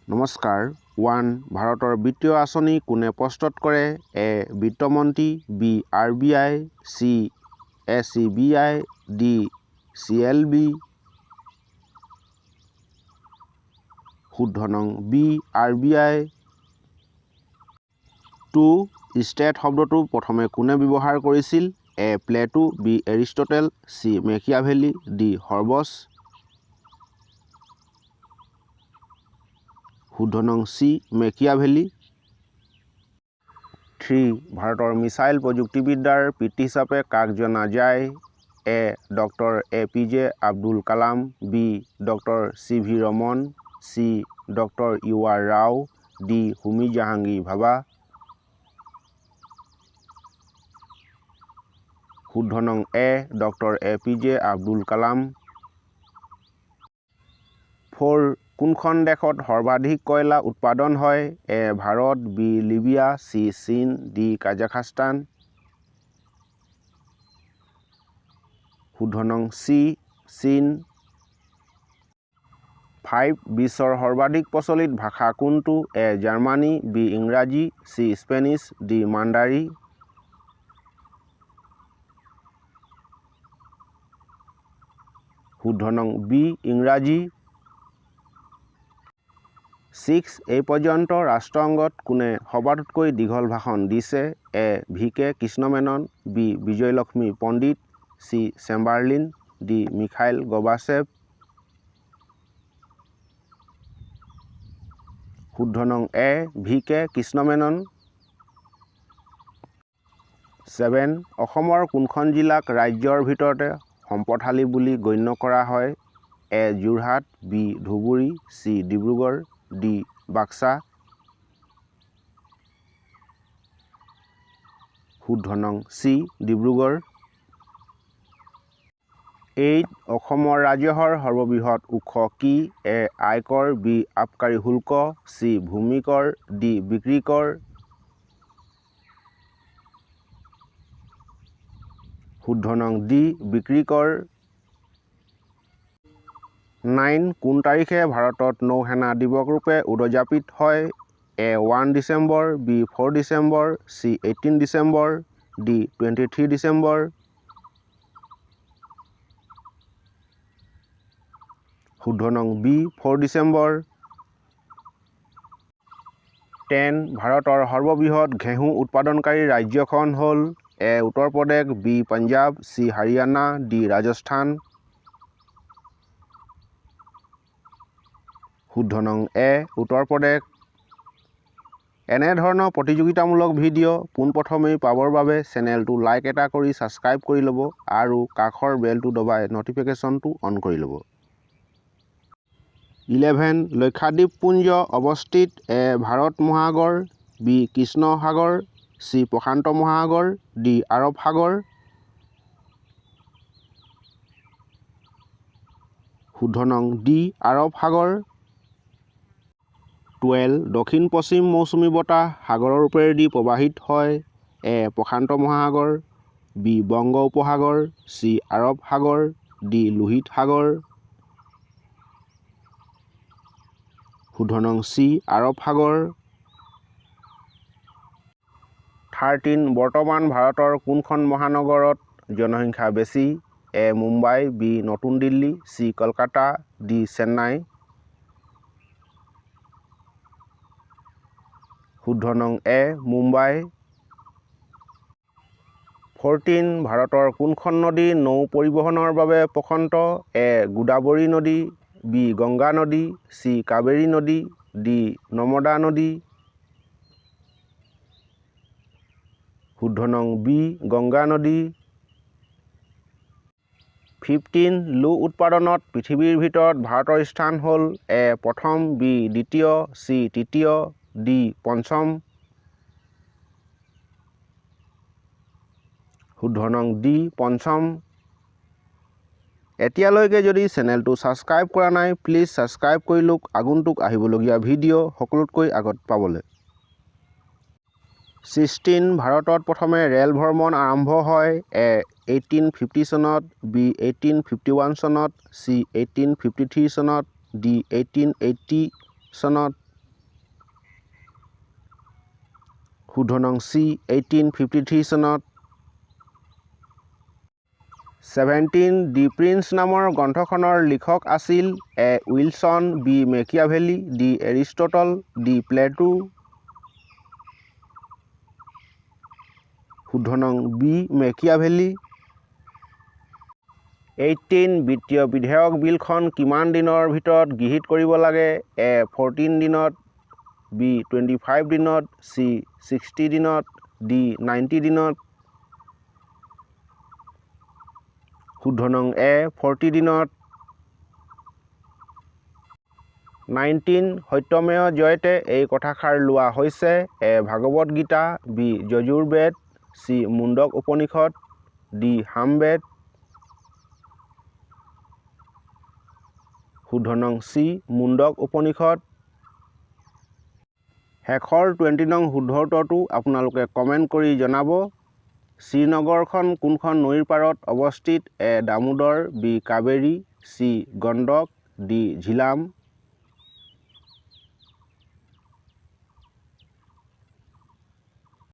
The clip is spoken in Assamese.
নমস্কাৰ। ওৱান, ভাৰতৰ বিত্তীয় আঁচনি কোনে প্ৰস্তুত কৰে? এ বিত্তমন্ত্ৰী, B R B I, C S E B I, D C L B. শুদ্ধ নং B R B I. Two, state শব্দটো প্ৰথমে কোনে ব্যৱহাৰ কৰিছিল? A Plato, B Aristotle, C Machiavelli, D Hobbes. শুদ্ধ নং চি মেকিয়াভেলি। থ্ৰী, ভাৰতৰ মিছাইল প্ৰযুক্তিবিদ্যাৰ পিতৃ হিচাপে কাক জনা যায়? এ doctor A P J Abdul Kalam, B doctor C V Raman, C doctor U R Rao, D Homi Jahangir Bhabha. শুদ্ধ নং এ doctor A P J Abdul Kalam. Four, কোনখন দেশত সৰ্বাধিক কয়লা উৎপাদন হয়? এ ভাৰত, বি লিবিয়া, চি চীন, ডি কাজাখস্তান। শুদ্ধ নং চি চীন। ফাইভ, বিশ্বৰ সৰ্বাধিক প্ৰচলিত ভাষা কোনটো? এ জাৰ্মানী, বি ইংৰাজী, চি স্পেনিছ, ডি মাণ্ডাৰী। শুদ্ধ নং বি ইংৰাজী। ছিক্স, এই পৰ্যন্ত ৰাষ্ট্ৰসংঘত কোনে সবাতোকৈ দীঘল ভাষণ দিছে? A V K Krishna Menon, B Vijayalakshmi Pandit, C Chamberlain, D Mikhail Gorbachev. শুদ্ধ নং A V K Krishna Menon. Seven, অসমৰ কোনখন জিলাক ৰাজ্যৰ ভিতৰতে সম্পদশালী বুলি গণ্য কৰা হয়? A Jorhat, B Dhubri, C Dibrugarh, D Baksa. শুদ্ধ নং চি ডিব্ৰুগড়। এইট, অসমৰ ৰাজহৰ সৰ্ববৃহৎ উৎস কি? এ আয়কৰ, বি আবকাৰী শুল্ক, চি ভূমি কৰ, ডি বিক্ৰী কৰ। শুদ্ধ নং ডি বিক্ৰী কৰ। নাইন, কোন তাৰিখে ভাৰতত নৌসেনা দিৱস ৰূপে উদযাপিত হয়? A 1 December, B 4 December, C 18 December, D 23 December. শুদ্ধ নং বি 4 ডিচেম্বৰ। 10, ভাৰতৰ সৰ্ববৃহৎ ঘেঁহু উৎপাদনকাৰী ৰাজ্যখন হ'ল? A Uttar Pradesh, B Punjab, C Haryana, D Rajasthan. শুদ্ধ নং এ উত্তৰ প্ৰদেশ। এনেধৰণৰ প্ৰতিযোগিতামূলক ভিডিঅ' পোনপ্ৰথমেই পাবৰ বাবে চেনেলটো লাইক এটা কৰি ছাবস্ক্ৰাইব কৰি ল'ব আৰু কাষৰ বেলটো দবাই ন'টিফিকেশ্যনটো অন কৰি ল'ব। 11, লক্ষাদ্বীপপুঞ্জ অৱস্থিত? এ ভাৰত মহাসাগৰ, বি কৃষ্ণ সাগৰ, চি প্ৰশান্ত মহাসাগৰ, ডি আৰৱ সাগৰ। শুদ্ধ নং ডি আৰৱ সাগৰ। 12, দক্ষিণ পশ্চিম মৌচুমী বতাহ সাগৰৰ ওপৰেদি প্ৰবাহিত হয়? এ প্ৰশান্ত মহাসাগৰ, বি বংগ উপসাগৰ, চি আৰৱ সাগৰ, ডি লোহিত সাগৰ। শুদ্ধ নং চি আৰৱ সাগৰ। 13, বৰ্তমান ভাৰতৰ কোনখন মহানগৰত জনসংখ্যা বেছি? এ মুম্বাই, বি নতুন দিল্লী, চি কলকাতা, ডি চেন্নাই। শুদ্ধ নং এ মুম্বাই। 14, ভাৰতৰ কোনখন নদী নৌ পৰিবহণৰ বাবে প্ৰশস্ত? এ গোদাবৰী নদী, বি গংগা নদী, চি কাবেৰী নদী, ডি নৰ্মদা নদী। শুদ্ধ নং বি গংগা নদী। 15, লো উৎপাদনত পৃথিৱীৰ ভিতৰত ভাৰতৰ স্থান হ'ল? এ প্ৰথম, বি দ্বিতীয়, চি তৃতীয়, ডি পঞ্চম। শুদ্ধ নং ডি পঞ্চম। এতিয়ালৈকে যদি চেনেলটো ছাবস্ক্ৰাইব কৰা নাই, প্লিজ ছাবস্ক্ৰাইব কৰি লওক আগন্তুক আহিবলগীয়া ভিডিঅ' সকলোতকৈ আগত পাবলৈ। 16, ভাৰতত প্ৰথমে ৰেল ভ্ৰমণ আৰম্ভ হয়? এ 1850 চনত, বি 1851 চনত, চি 1853 চনত, ডি 1880 চনত। শুদ্ধ নং চি, 1853 চনত। 17 দি প্ৰিন্স নামৰ গ্ৰন্থখনৰ লিখক আছিল? এ Wilson, B Machiavelli, D Aristotle, D Plato. শুদ্ধ নং বি, মেকিয়াভেলি। 18 বিত্তীয় বিধেয়ক বিলখন কিমান দিনৰ ভিতৰত গৃহীত কৰিব লাগে? এ 14 দিনত, বি 25 দিনত, চি 60 দিনত, ডি 90 দিনত। শুদ্ধ নং এ, 40 দিনত। 19 সত্যমেয় জয়তে এই কথাষাৰ লোৱা হৈছে? এ Bhagavad Gita, B Yajurveda, C Mundaka Upanishad, D Samaveda. শুদ্ধ নং চি, মুণ্ডক উপনিষদ। শেষৰ 20 নং শুদ্ধ উত্তৰটো আপোনালোকে কমেণ্ট কৰি জনাব। শ্ৰীনগৰখন কোনখন নৈৰ পাৰত অৱস্থিত? A Damodar, B Kaveri, C Gandak, D Jhelum.